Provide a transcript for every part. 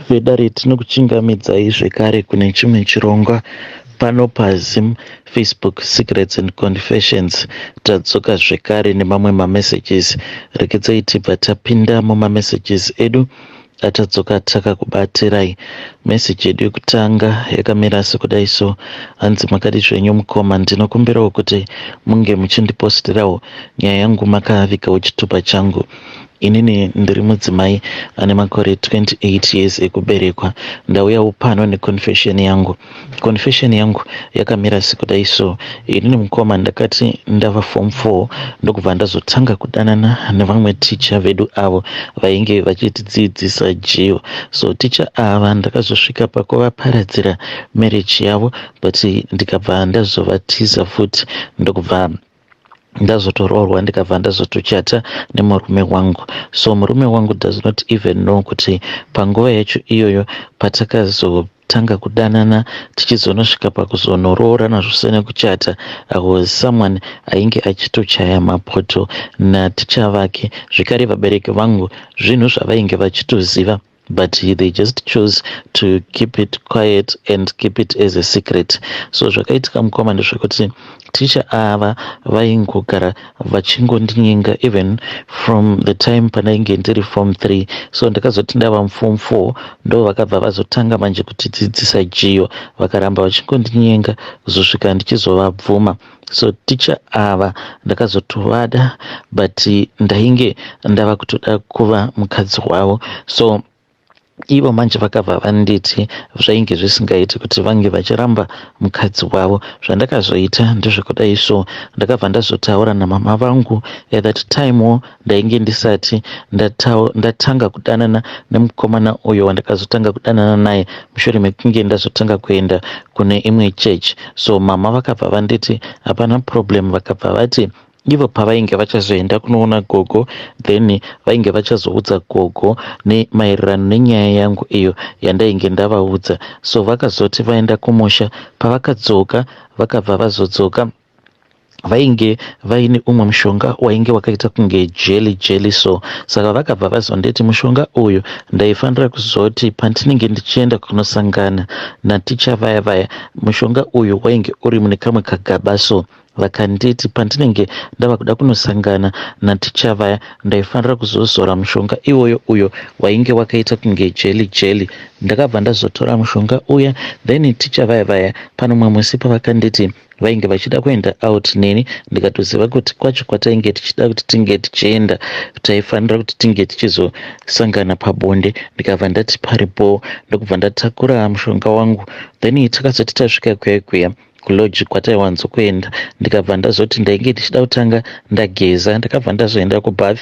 Vedare tinokuchingamidzai zvekare kune chimwe chirongwa pano paZim Facebook Secrets and Confessions. Tadzoka zvekare nemamwe mamessages. Rekedzai tibva tapinda mumamessages edu atadzoka takakubatirai. Message yedu yekutanga yakamira sekudai so hanzi makadi zvenyu mukoma ndinokumbirawo kuti munge muchindipostirawo nyaya yangu makavigawo chitupa changu. Inini ndiri mudzimai ane makore 28 years ekuberekwa. Ndauyawo pano neconfession yangu. Confession yangu yakamira sekudai so. Inini mukoma ndakati ndava form 4 ndokubva ndazotanga kudanana nevamwe ticha vedu avo vainge vachitidzidzisa geo. So ticha ava ndakazosvika pakuvaparadzira marriage yavo but ndikabva ndazovatiza futi ndokubva ndazotoroorwa ndikabva ndazotochata nemurume wangu. So murume wangu does not even know kuti panguva yacho iyoyo patakazotanga kudanana tichizonosvika pakuzonoroorana zvose nekuchata, I was someone ainge achitochaya mapoto naticha vake. Zvekare vabereki vangu zvinhu zvavainge vachitoziva but they just chose to keep it quiet and keep it as a secret. So zvakaitika mukoma ndezvekuti ticha ava vaingogara vachingondinyenga even from the time pandainge ndiri form 3. So ndakazoti ndava muform 4 ndo vakabva vazotanga manje kutidzidzisa geo, vakaramba vachingondinyenga kuzosvika ndichizovabvuma. So ticha ava ndakazotovada but ndainge ndava kutoda kuva mukadzi wavo. So ivo manje vakabva vanditi zvainge zvisingaiti kuti vange vachiramba mukadzi wavo. Zvandakazoita ndezvekudai so ndakabva ndazotaura namama vangu. At that timewo ndainge ndisati ndatanga kudanana nemukomana uyo wandakazotanga kudanana naye mushure mekunge ndazotanga kuenda kune imwe church. So mama vakabva vanditi hapana problem, vakabva vati ivo pavainge vachazoenda kunoona gogo then vainge vachazoudza gogo nemaererano nenyaya yangu iyo yandainge ndavaudza. So vakazoti vaenda kumusha, pavakadzoka vakabva vazodzoka vainge vaine umwe mushonga wainge wakaita kunge jelly jelly so. Saka vakabva vazonditi mushonga uyu ndaifanira kuzoti pandinenge ndichienda kunosangana naticha vaya vaya, mushonga uyu wainge uri mune kamwe kagaba. So vakanditi pandinenge ndava kuda kunosangana naticha vaya ndaifanira kuzozora mushonga iwoyo uyo wainge wakaita kunge jelly jelly. Ndakabva ndazotora mushonga uya, then ticha vaya vaya pane umwe musi pavakanditi vainge vachida kuenda out neni, ndikatoziva kuti kwacho kwatainge tichida kuti tinge tichienda taifanira kuti tinge tichizosangana pabonde. Ndikabva ndati paripo, ndokubva ndatakura mushonga wangu. Then takazoti tasvika kuya kuya kulodge kwataiwanzokuenda, ndikabva ndazoti ndainge ndichida kutanga ndageza. Ndakabva ndazoenda kubath,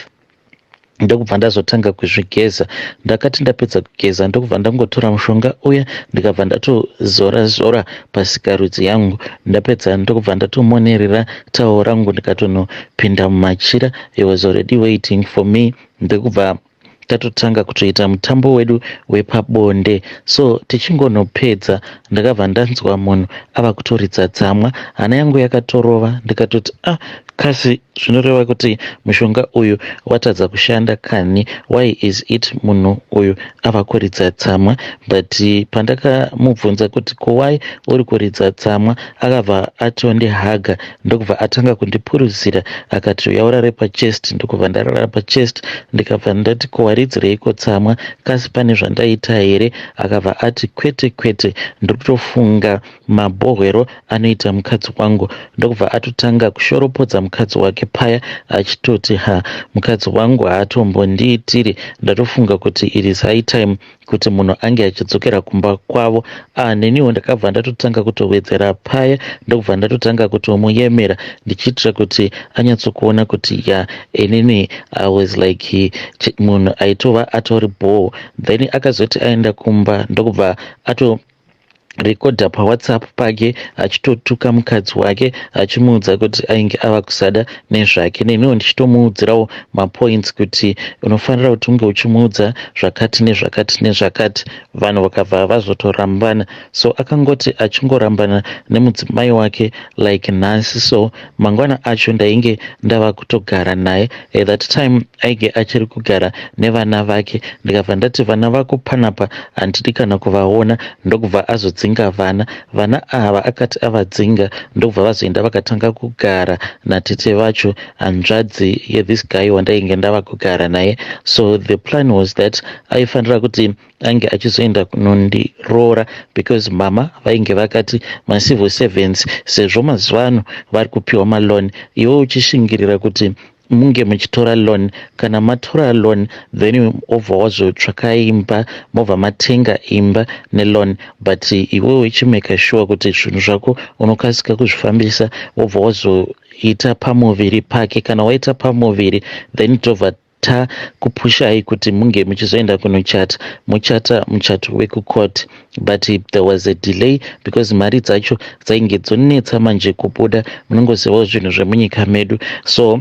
ndokubva ndazotanga kuzvigeza. Ndakati ndapedza kugeza, ndokubva ndangotora mushonga uya, ndikabva ndatozora zora pasikarudzi yangu. Ndapedza ndokubva ndatomonerera towel rangu, ndikatonopinda mumachira. He was already waiting for me, ndokubva tatotanga kutoita mutambo wedu wepabonde. So tichingonopedza, ndakabva ndanzwa munhu ava kutoridza tsamwa. Hana yangu yakatorova, ndikatoti, "Ah, kasi zvinoreva kuti mushonga uyu watadza kushanda kani? Why is it munhu uyu ava kuridza tsamwa?" But pandakamubvunza kuti, "Ko why uri kuridza tsamwa?" akabva atondihaga, ndokubva atanga kundipuruzira, akati, "Uya pachest." Ndokubva ndarara pachest, ndikabva ndati, "Ko waridzireiko tsamwa? Kasi pane zvandaita here?" Akabva ati, "Kwete, kwete, ndiri kutofunga mabhohwero anoita mukadzi wangu." Ndokubva atotanga kushoropodza mukadzi wake paya, achitoti, "Ha, mukadzi wangu haatombondiitiri. Ndatofunga kuti it is high time kuti munhu ange achidzokera kumba kwavo." Ah, neniwo ndakabva ndatotanga kutowedzera paya, ndokubva ndatotanga kutomuyemera ndichiitira kuti anyatsokuona kuti ya, inini I was like munhu aitova atori ball. Then akazoti aenda kumba, ndokubva ato Rekodha paWhatsApp pake achitotuka mukadzi wake achimuudza kuti ainge ava kusada nezvake. Neniwo ndichitomuudzirawo mapoints kuti unofanira kuti unge uchimuudza zvakati nezvakati nezvakati. Vanhu vakabva vazotorambana. So akangoti achingorambana nemudzimai wake like nhasi so mangwana acho ndainge ndava kutogara naye. At that time ainge achiri kugara nevana vake ndikabva ndati vana vako panapa handidi kana kuvaona ndokubva azodzinga vana. Vana ava akati avadzinga ndokubva vazoenda vakatanga kugara natete vacho hanzvadzi yethis guy wandainge ndava kugara naye. So the plan was that aifanira kuti ange achizoenda kunondiroora because mama vainge vakati macivil servants sezvo mazuva ano vari kupiwa maloan iwe uchishingirira kuti munge muchitora loan kana matora loan then obva wazotsvaka imba mobva matenga imba neloan but iwewe uchimake sure kuti zvinhu zvako unokasika kuzvifambisa wobva wazoita pamuviri pake kana waita pamuviri then tobva takupushai kuti munge muchizoenda kunochata muchata muchato wekucourt. But there was a delay because mari dzacho dzainge dzonetsa manje kubuda munongozivawo zvinhu zvemunyika medu so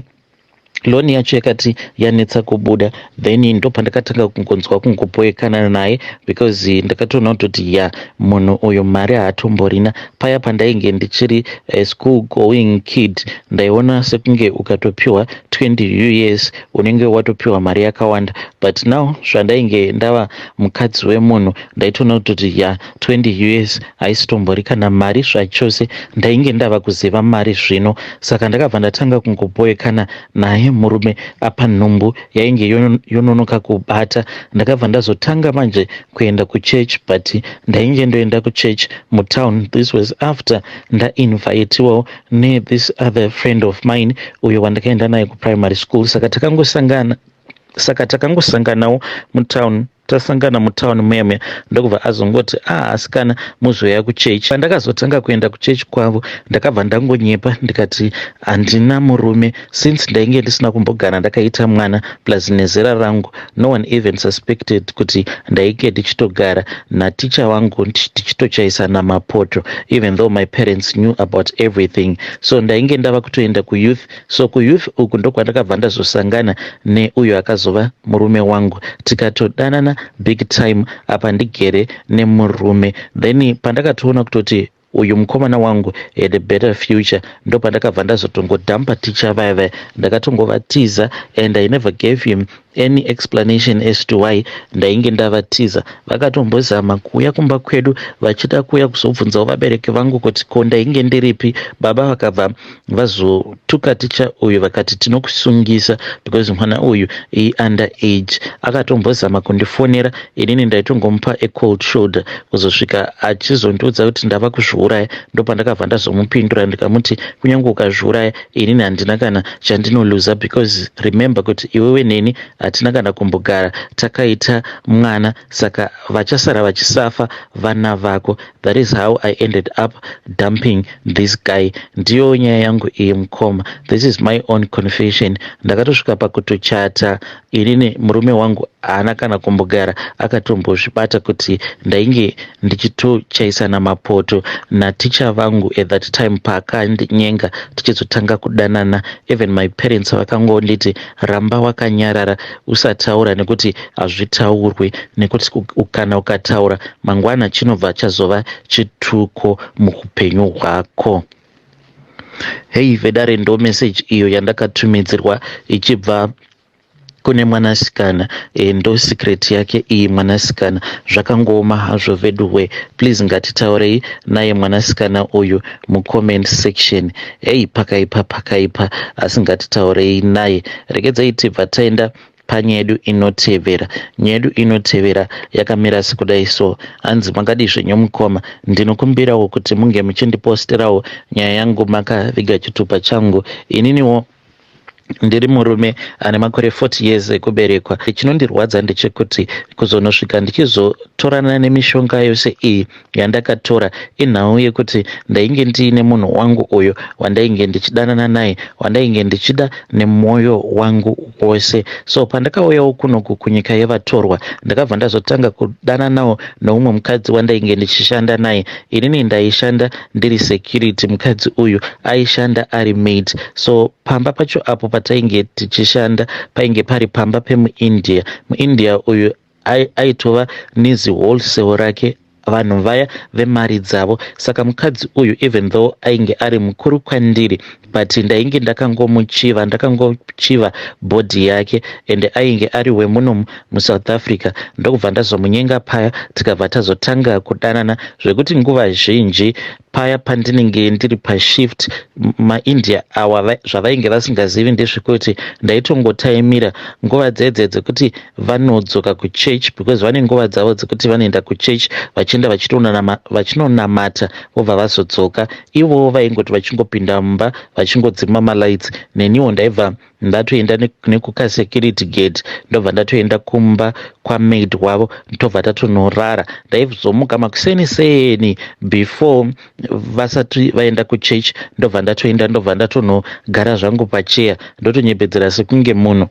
loan yacho yakati yanetsa kubuda then ndo pandakatanga kungonzwa kungoboekana naye because ndakatoona kutoti ya munhu uyu mari haatomborina. Paya pandainge ndichiri school going kid ndaiona sekunge ukatopiwa 20 US unenge watopiwa mari yakawanda but now zvandainge ndava mukadzi wemunhu ndaitoona kutoti ya 20 US haisitombori kana mari zvachose. Ndainge ndava kuziva mari zvino saka ndakabva ndatanga kungoboekana naye murume apa nhumbu yainge yononoka kubata. Ndakabva ndazotanga manje kuenda kuchurch but ndainge ndoenda kuchurch mutown. This was after ndainvitiwawo nethis other friend of mine uyo wandakaenda naye kuprimary school saka takangosangana saka takangosanganawo mutown tasangana mutown muya muya ndokubva azongoti ah asikana muzoya kuchechi. Pandakazotanga kuenda kuchechi kwavo ndakabva ndangonyepa ndikati handina murume since ndainge ndisina kumbogara ndakaita mwana plus nezera rangu no one even suspected kuti ndainge ndichitogara naticha wangu tichitochaisana mapoto even though my parents knew about everything. So ndainge ndava kutoenda kuyouth so kuyouth uku ndokwandakabva ndazosangana neuyo akazova murume wangu tikatodanana big time apa ndigere nemurume. Then pandakatoona kutoti uyu mukomana wangu had a better future ndo pandakabva ndazotongodhampa ticha vaya vaya ndakatongovatiza and I never gave him any explanation as to why ndainge ndavatiza. Vakatombozama kuuya kumba kwedu vachida kuuya kuzobvunzawo vabereki vangu kuti ko ndainge ndiripi. Baba vakabva vazotuka ticha uyu vakati tinokusungisa because mwana uyu iunder age. Akatombozama kundifonera inini ndaitongomupa a cold shoulder kuzosvika achizondiudza kuti ndava kuzviuraya ndopandakabva ndazomupindura ndikamuti kunyange ukazviuraya inini handina kana chandinoluza because remember kuti iwewe neni hatina kana kumbogara takaita mwana saka vachasara vachisafa vana vako. That is how I ended up dumping this guy. Ndiyo nyaya yangu iyi mukoma. This is my own confession. Ndakatosvika pakutochata inini murume wangu haana kana kumbogara akatombozvibata kuti ndainge ndichitochaisana mapoto naticha vangu at that time paakandinyenga tichizotanga kudanana. Even my parents vakangonditi ramba wakanyarara usataura nekuti hazvitaurwi nekuti kana ukataura mangwana chinobva chazova chituko muupenyu hwako. Hei vedare ndo message iyo yandakatumidzirwa ichibva kune mwanasikana e, ndo secret yake iyi mwanasikana. Zvakangooma hazvo veduwe. Please ngatitaurei naye mwanasikana uyu mucomment section. Hei pakaipa pakaipa asi ngatitaurei naye. Regedzai tibva taenda panyaya yedu inotevera. Nyaya yedu inotevera yakamira sekudai so hanzi makadii zvenyu mukoma ndinokumbirawo kuti munge muchindiposterawo nyaya yangu makaviga chitupa changu ininiwo. Ndiri murume ane makore 40 years ekuberekwa. Chinondirwadza ndechekuti kuzonosvika ndichizotorana nemishonga yose iyi yandakatora inhau yekuti ndainge ndiine munhu wangu uyo wandainge ndichidanana naye, wandainge ndichida nemwoyo wangu wose. So pandakauyawo kunoku kunyika yevatorwa, ndakabva ndazotanga kudananawo neumwe mukadzi wandainge ndichishanda naye. Inini ndaishanda ndiri security, mukadzi uyu aishanda ari maid. So pamba pacho apo patainge tichishanda painge pari pamba pemuIndia. MuIndia uyu aitova neziwholesale rake, vanhu vaya vemari dzavo. Saka mukadzi uyu, even though ainge ari mukuru kwandiri, but ndainge ndakangomuchiva, ndakangochiva body yake, and ainge ari wemuno muSouth Africa. Ndokubva ndazomunyenga paya, tikabva tazotanga kudanana, zvekuti nguva zhinji paya pandinenge ndiri pashift, maIndia awa zvavainge vasingazivi ndezvekuti ndaitongotaimira nguva dzedze dzekuti vanodzoka kuchurch, because vane nguva dzavo dzekuti vanoenda kuchurch, vachienda vachinonamata, vobva vazodzoka. Ivowo vaingoti vachingopinda mumba, vachingodzima malights, neniwo ndaibva ndatoenda nekukasecurity gate, ndobva ndatoenda kumba kwamaid wavo, ndobva tatonorara. Ndaizomuka makuseni seni before vasati vaenda kuchurch, ndobva ndatoenda, ndobva ndatonogara zvangu pacheya, ndotonyepedzera sekunge munhu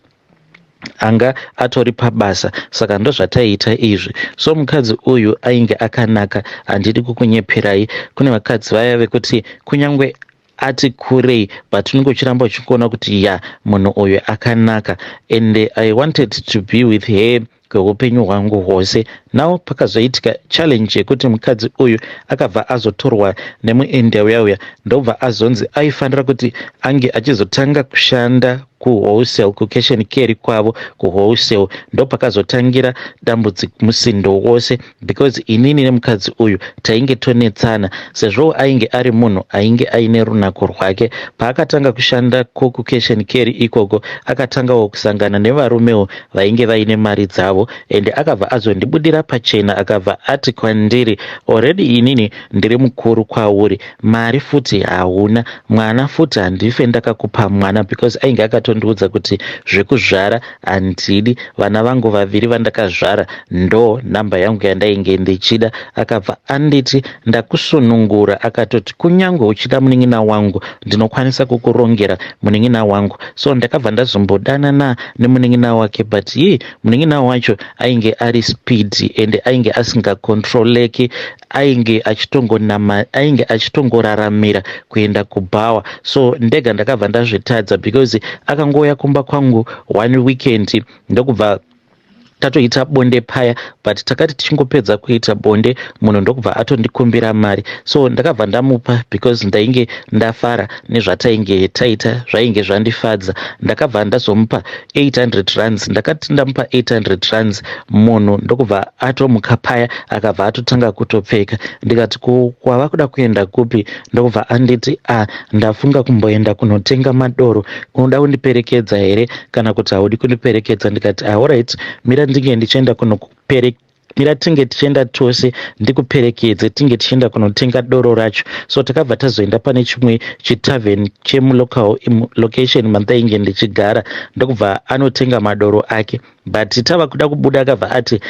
anga atori pabasa. Saka ndozvataiita izvi. So mukadzi uyu ainge akanaka, handidi kukunyeperai. Kune vakadzi vaya vekuti kunyange ati kurei, but unenge uchiramba uchingoona kuti ya, munhu uyu akanaka, and I wanted to be with her kweupenyu hwangu hwose. Now pakazoitika challenge yekuti mukadzi uyu akabva azotorwa nemuIndia uya uya, ndobva azonzi aifanira kuti ange achizotanga kushanda kuwholesale, kucash and carry kwavo kuwholesale. Ndopakazotangira dambudziko, musindo wose, because inini nemukadzi uyu tainge tonetsana, sezvo ainge ari munhu ainge aine runako rwake. Paakatanga kushanda kucash and carry ikoko, akatangawo kusangana nevarumewo vainge vaine mari dzavo, ende akabva azondibudira pachena, akabva ati kwandiri, "Already inini ndiri mukuru kwauri, mari futi hauna, mwana futi handife ndakakupa mwana," because ainge akatondiudza kuti zvekuzvara handidi, vana vangu vaviri vandakazvara ndo nhamba yangu yandainge ndichida. Akabva anditi, "Ndakusunungura." Akatoti, "Kunyange uchida munin'ina wangu, ndinokwanisa kukurongera munin'ina wangu." So ndakabva ndazombodanana nemunin'ina wake, but ye munin'ina wacho ainge ari speed ende ainge asingakontroleki, ainge achitongoraramira kuenda kubhawa. So ndega ndakabva ndazvitadza, because akangouya kumba kwangu one weekend, ndokubva tatoita bonde paya. But takati tichingopedza kuita bonde, munhu ndokubva atondikumbira mari. So ndakabva ndamupa because ndainge ndafara nezvatainge taita, zvainge zvandifadza. Ndakabva ndazomupa 800 rands. Ndakati ndamupa 800 rands, munhu ndokubva atomuka paya, akabva atotanga kutopfeka. Ndikati, "Kwava kuda kuenda kupi?" Ndokubva anditi, "A ah, ndafunga kumboenda kunotenga madoro. Unoda kundiperekedza here kana kuti haudi kundiperekedza?" Ndikati, "Alright, mira ndinge ndichienda kunokupere mira tinge tichienda tose, ndikuperekedze, tinge tichienda kunotenga doro racho." So takabva tazoenda pane chimwe chitavern chemulocal location mandainge ndichigara, ndokubva anotenga madoro ake. But tava kuda kubuda, akabva ati,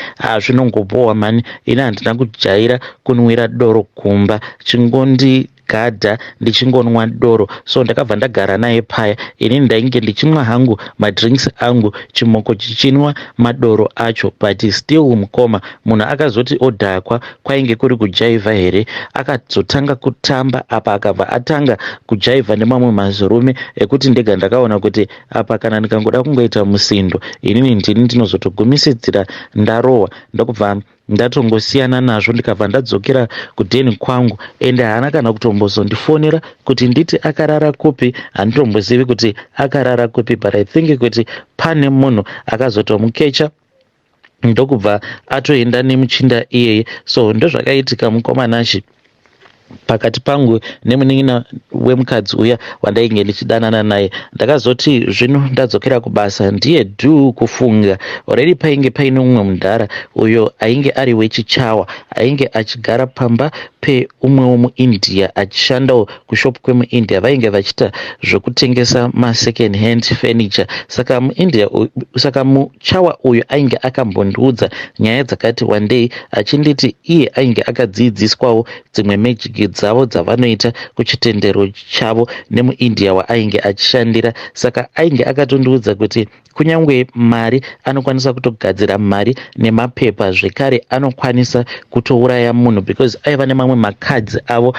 "Zvinongobohwa mani, ini handina kujaira kunwira doro kumba, chingondigadha ndichingonwa doro." So ndakabva ndagara naye paya. Inini ndainge ndichimwa hangu madrinks angu, chimoko chichinwa madoro acho, but still mukoma, munhu akazoti odhakwa, kwainge kuri kujaivha here? Akazotanga kutamba apa, akabva atanga kujaivha nemamwe mazirume ekuti ndega ndakaona kuti apa kana ndikangoda kungoita musindo, inini ndini ndinozotogumisidzira ndarohwa. Ndokubva ndatongosiyana nazvo, ndikabva ndadzokera kudheni kwangu, ende haana kana kutombozondifonera kuti nditi akarara kupi. Handitombozivi kuti akarara kupi, but I think kuti pane munhu akazotomukecha, ndokubva atoenda nemuchinda iyeye. So ndozvakaitika, mukomanachi. Pakati pangu nemunin'ina wemukadzi uya wandainge ndichidanana naye. Ndakazoti zvino ndadzokera kubasa ndiye dhuu kufunga. Already painge paine umwe mudhara uyo ainge ari wechichawa ainge achigara pamba peumwewo muIndia achishandawo kushop kwemuIndia. Vainge vachiita zvekutengesa masecond hand furniture. Saka muIndia saka muchawa uyu ainge akambondiudza nyaya dzakati wandei achinditi iye ainge akadzidziswawo dzimwe magic dzavo dzavanoita kuchitendero chavo nemuIndia waainge achishandira. Saka ainge akatondiudza kuti kunyange mari anokwanisa kutogadzira mari nemapepa, zvekare anokwanisa kutouraya munhu because aiva nemamwe makadzi avo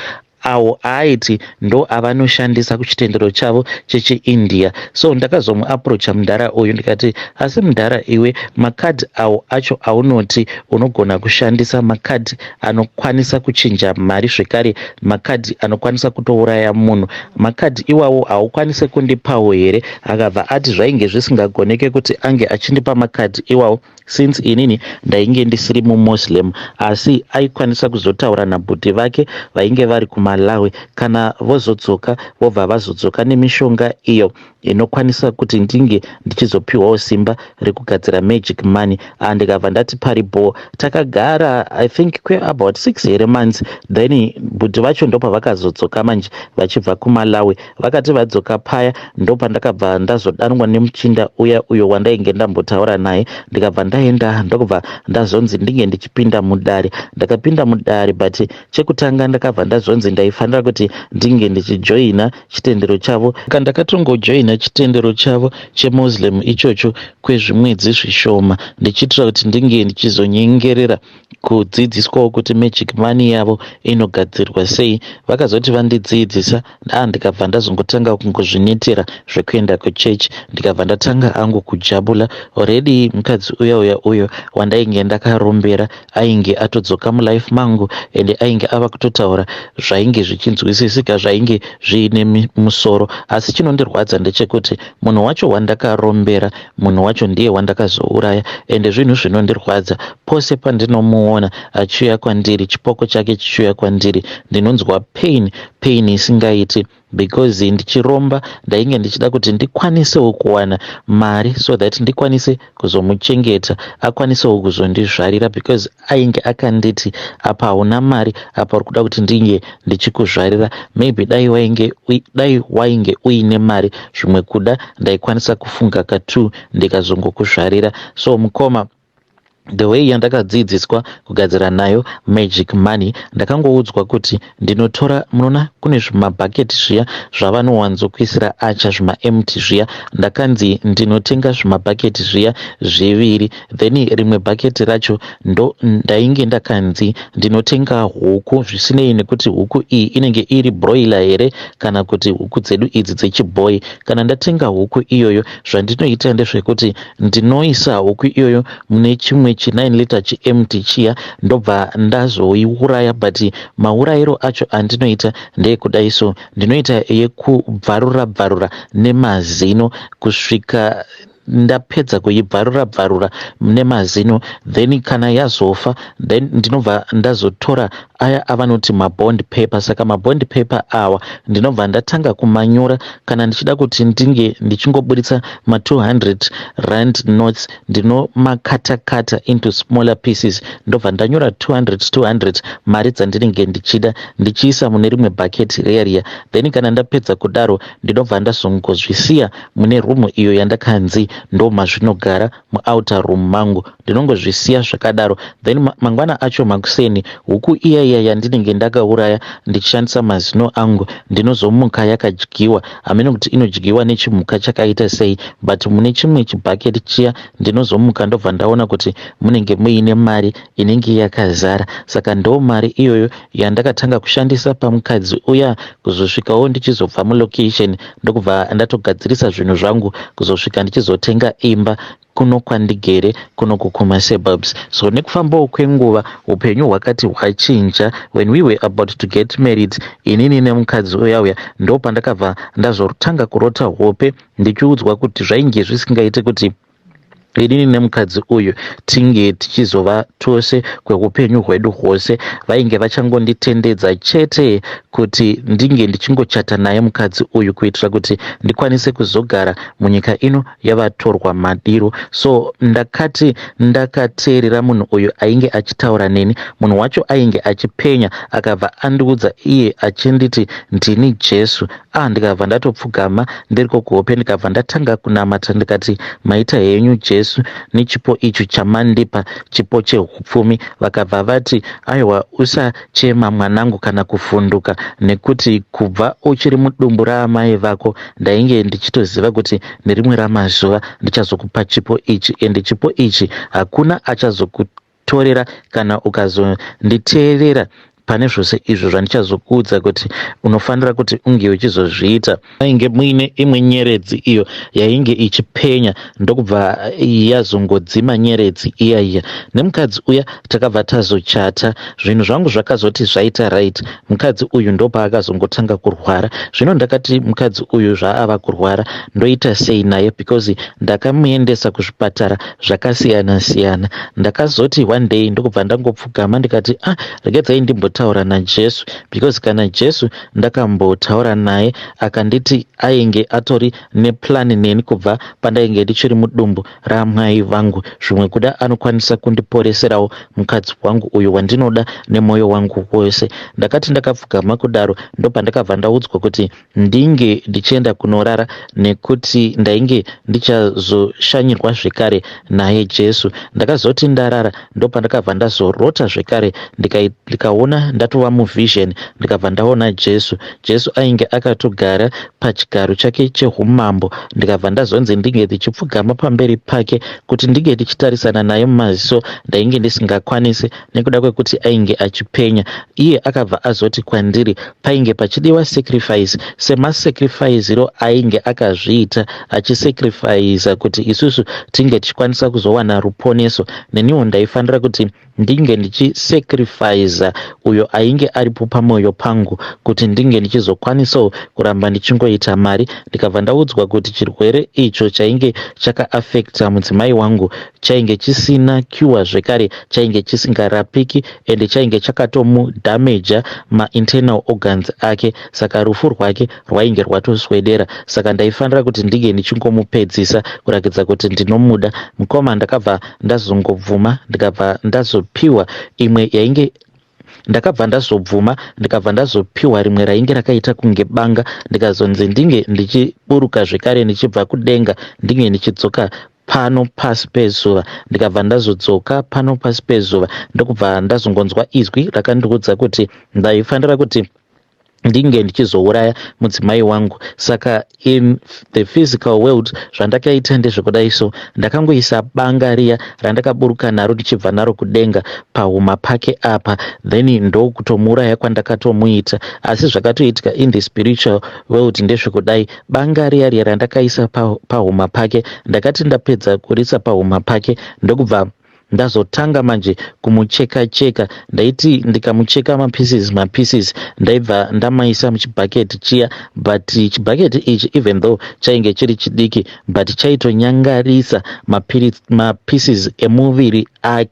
awo aaiti ndo avanoshandisa kuchitendero chavo chechiIndia. So ndakazomuapproacha mudhara uyu ndikati, "Asi mudhara iwe, makadhi awo acho aunoti unogona kushandisa, makadhi anokwanisa kuchinja mari, zvekare makadhi anokwanisa kutouraya munhu, makadhi iwawo haukwanisi kundipawo here?" Akabva ati zvainge zvisingagoneke kuti ange achindipa makadhi iwawo since inini ndainge ndisiri muMuslim, asi aikwanisa kuzotaura nabhudhi vake vainge vari kuMalawi. Kana vozodzoka, vobva vazodzoka nemishonga iyo inokwanisa kuti ndinge ndichizopiwawo simba rekugadzira magic money. Ndikabva ndati paripo. Takagara, I think, kweabout 6 here months, then bhudhi vacho ndopavakazodzoka manje vachibva kuMalawi. Vakati vadzoka paya, ndopandakabva ndazodanwa nemuchinda uya uyo wandainge ndambotaura naye. Ndikabva ndaenda, ndokubva ndazonzi ndinge ndichipinda mudare. Ndakapinda mudare, but chekutanga ndakabva ndazonzi ndaifanira kuti ndinge ndichijoina chitendero chavo. Saka ndakatongojoina chitendero chavo cheMuslim ichocho kwezvimwedzi zvishoma, ndichiitira kuti ndinge ndichizonyengerera kudzidziswawo kuti magic money yavo inogadzirwa sei. Vakazoti vandidzidzisa, ndikabva ndazongotanga kungozvinetera zvekuenda kuchechi, ndikabva ndatanga angu kujabula. Already mukadzi uya uya uyo wandainge ndakarombera ainge atodzoka mulife mangu, ende ainge ava kutotaura zvainge zvichinzwisisika, zvainge zviine musoro. Asi chinondirwadza ndechekuti munhu wacho wandakarombera, munhu wacho ndiye wandakazouraya. Ende zvinhu zvinondirwadza, pose pandinomuona achiuya kwandiri, chipoko chake chichiuya kwandiri, ndinonzwa pain, pain isingaiti, because ndichiromba ndainge ndichida kuti ndikwanisewo kuwana mari so that ndikwanise kuzomuchengeta, akwanisewo kuzondizvarira, because ainge akanditi, "Apa hauna mari, apa uri kuda kuti ndinge ndichikuzvarira. Maybe dai wainge uine mari, zvimwe kuda ndaikwanisa kufunga ka2 ndikazongokuzvarira." So mukoma, the way yandakadzidziswa kugadzira nayo magic money, ndakangoudzwa kuti ndinotora, munoona kune zvimabhaketi zviya zvavanowanzokuisira acha, zvimaempty zviya. Ndakanzi ndinotenga zvimabhaketi zviya zviviri, then rimwe bhaketi racho ndo ndainge ndakanzi ndinotenga huku, zvisinei nekuti huku iyi inenge iri broiler here kana kuti huku dzedu idzi dzechibhoyi. Kana ndatenga huku iyoyo, zvandinoita ndezvekuti ndinoisa huku iyoyo mune chimwe chi9 liter chiempty chiya, ndobva ndazoiuraya. But maurayiro acho andinoita ndeyekudai so: ndinoita yekubvarura bvarura nemazino kusvika ndapedza kuibvarura bvarura nemazino. Then kana yazofa, then ndinobva ndazotora aya avanoti mabond paper. Saka mabond paper awa ndinobva ndatanga kumanyora. Kana ndichida kuti ndinge ndichingoburitsa ma200 rand notes, ndinomakata-kata into smaller pieces, ndobva ndanyora 200 200 mari dzandinenge ndichida, ndichiisa mune rimwe bhaketi riya riya. Then kana ndapedza kudaro, ndinobva ndazongozvisiya mune rumu iyo yandakanzi ndo mazvinogara, muouter room mangu. Ndinongozvisiya zvakadaro. Then mangwana acho makuseni, huku iya iya yandinenge ndakauraya ndichishandisa mazino angu, ndinozomuka yakadyiwa. Hamene kuti inodyiwa nechimhuka chakaita sei, but mune chimwe chibhaketi chiya ndinozomuka ndobva ndaona kuti munenge muine mari inenge yakazara. Saka ndo mari iyoyo yandakatanga kushandisa pamukadzi uya, kuzosvikawo ndichizobva mulocation, ndokubva ndatogadzirisa zvinhu zvangu, kuzosvika ndichizotenga imba kuno kwandigere kuno kukumasuburbs. So nekufambawo kwenguva, upenyu hwakati hwachinja. When we were about to get married, inini nemukadzi uya uya, ndo pandakabva ndazotanga kurota hope ndichiudzwa kuti zvainge zvisingaiti kuti Inini nemukadzi uyu tinge tichizova tose kweupenyu hwedu hwose. Vainge vachangonditendedza chete kuti ndinge ndichingochata naye mukadzi uyu kuitira kuti ndikwanise kuzogara munyika ino yavatorwa madiro. So ndakati ndakateerera munhu uyu ainge achitaura neni, munhu wacho ainge achipenya akabva andiudza iye achinditi ndini Jesu. Ah, ndikabva ndatopfugama ndiriko kuhope ndikabva ndatanga kunamata ndikati maita henyu Jesu nechipo icho chamandipa chipo chehupfumi. Vakabva vati aiwa usachema mwanangu kana kuvhunduka nekuti kubva uchiri mudumbu raamai vako ndainge ndichitoziva kuti nerimwe ramazuva ndichazokupa chipo ichi ende chipo ichi hakuna achazokutorera kana ukazonditeerera pane zvose izvo zvandichazokuudza kuti unofanira kuti unge uchizozviita. Mainge muine imwe nyeredzi iyo yainge ichipenya ndokubva yazongodzima nyeredzi iya iya. Nemukadzi uya takabva tazochata. Zvinhu zvangu zvakazoti zvaita right mukadzi uyu ndopaakazongotanga kurwara. Zvino ndakati mukadzi uyu zvaava kurwara ndoita sei naye because ndakamuendesa kuzvipatara zvakasiyana siyana. Ndakazoti one day ndokubva ndangopfugama ndikati ah regedzai ndimbotaura naJesu because kana Jesu ndakambotaura naye akanditi ainge atori neplan neni kubva pandainge ndichiri mudumbu ramai vangu zvimwe kuda anokwanisa kundiporeserawo mukadzi wangu uyu wandinoda nemwoyo wangu wose. Ndakati ndakapfugama kudaro ndopandakabva ndaudzwa kuti ndinge ndichienda kunorara nekuti ndainge ndichazoshanyirwa zvekare naye Jesu. Ndakazoti ndarara ndopandakabva ndazorota zvekare ndikaona ndatova muvision ndikabva ndaona Jesu. Jesu ainge akatogara pachigaro chake chehumambo ndikabva ndazonzi ndinge ndichipfugama pamberi pake kuti ndinge ndichitarisana naye mumaziso ndainge ndisingakwanisi nekuda kwekuti ainge achipenya. Iye akabva azoti kwandiri painge pachidiwa sacrifice semasacrificiro ainge akazviita achisacrifica kuti isusu tinge tichikwanisa kuzowana ruponeso. Neniwo ndaifanira kuti ndinge ndichisacrifica uyo ainge aripo pamwoyo pangu kuti ndinge ndichizokwanisawo kuramba ndichingoita mari. Ndikabva ndaudzwa kuti chirwere icho chainge chakaafecta mudzimai wangu chainge chisina cure zvekare chainge chisingarapiki ende chainge chakatomudhameja mainternal organs ake saka rufu rwake rwainge rwatoswedera saka ndaifanira kuti ndinge ndichingomupedzisa kurakidza kuti ndinomuda. Mukoma ndakabva ndazongobvuma ndikabva ndazopiwa imwe yainge ndakabva ndazobvuma ndikabva ndazopiwa rimwe rainge rakaita kunge banga ndikazonzi ndinge ndichiburuka zvekare ndichibva kudenga ndinge ndichidzoka pano pasi pezuva. Ndikabva ndazodzoka pano pasi pezuva ndokubva ndazongonzwa izwi rakandiudza kuti ndaifanira kuti ndinge ndichizouraya mudzimai wangu. Saka in the physical world zvandakaita ndezvekudai so ndakangoisa banga riya randakaburuka naro ndichibva naro kudenga pahuma pake apa then ndokutomuuraya kwandakatomuita. Asi zvakatoitika in the spiritual world ndezvekudai banga riya riya randakaisa pahuma pake ndakati ndapedza kurisa pahuma pake ndokubva ndazotanga manje kumucheka cheka. Ndaiti ndikamucheka mapieces mapieces ndaibva ndamaisa muchibhaketi chiya, but chibhaketi ichi even though chainge chiri chidiki but chaitonyangarisa mapieces emuviri ake,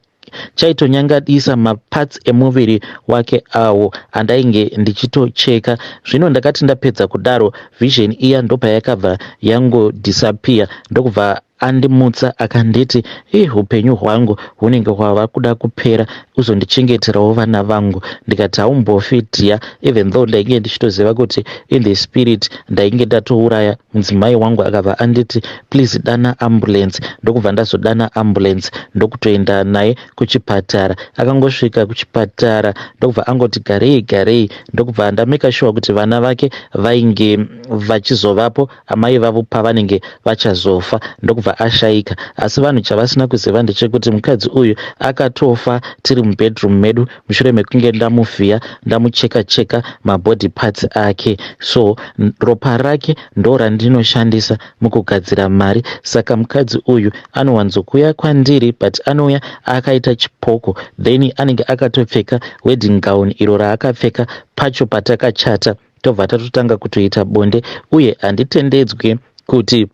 chaitonyangadisa maparts emuviri wake awo andainge ndichitocheka. Zvino ndakati ndapedza kudaro vision iya ndopayakabva yangodisappear ndokubva andimutsa akanditi ih upenyu hwangu hunenge hwava kuda kupera uzondichengeterawo vana vangu. Ndikati haumbofi dhiya, even though ndainge ndichitoziva kuti in the spirit ndainge ndatouraya mudzimai wangu. Akabva anditi please dana ambulance, ndokubva ndazodana ambulance ndokutoenda naye kuchipatara. Akangosvika kuchipatara ndokubva angoti garei garei, ndokubva ndameka sure kuti vana vake vainge vachizovapo amai vavo pavanenge vachazofa, ndokubva ashaika. Asi vanhu chavasina kuziva ndechekuti mukadzi uyu akatofa tiri mubedroom medu mushure mekunge ndamuvhiya ndamucheka cheka mabody parts ake. So ropa rake ndo randinoshandisa mukugadzira mari. Saka mukadzi uyu anowanzokuuya kwandiri but anouya akaita chipoko, then anenge akatopfeka wedding gown iro raakapfeka pacho patakachata, tobva tatotanga kutoita bonde. Uye handitendedzwi kuti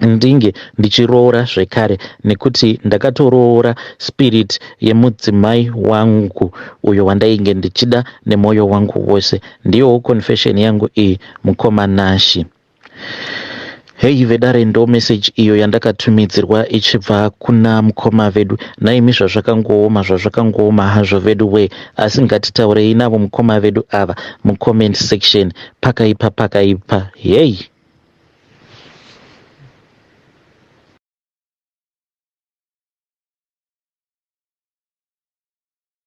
Ndinge ndichiroora zvekare nekuti ndakatoroora spirit yemudzimai wangu uyo wandainge ndichida nemwoyo wangu wose. Ndiyowo confession yangu iyi mukoma Nashy. Heyi vedare ndo message iyo yandakatumidzirwa ichibva kuna mukoma vedu. Nhaimi zvazvakangooma zvazvakangooma hazvo vedu wee asi ngatitaurei navo mukoma vedu ava mucomment section. Pakaipa pakaipa heyi.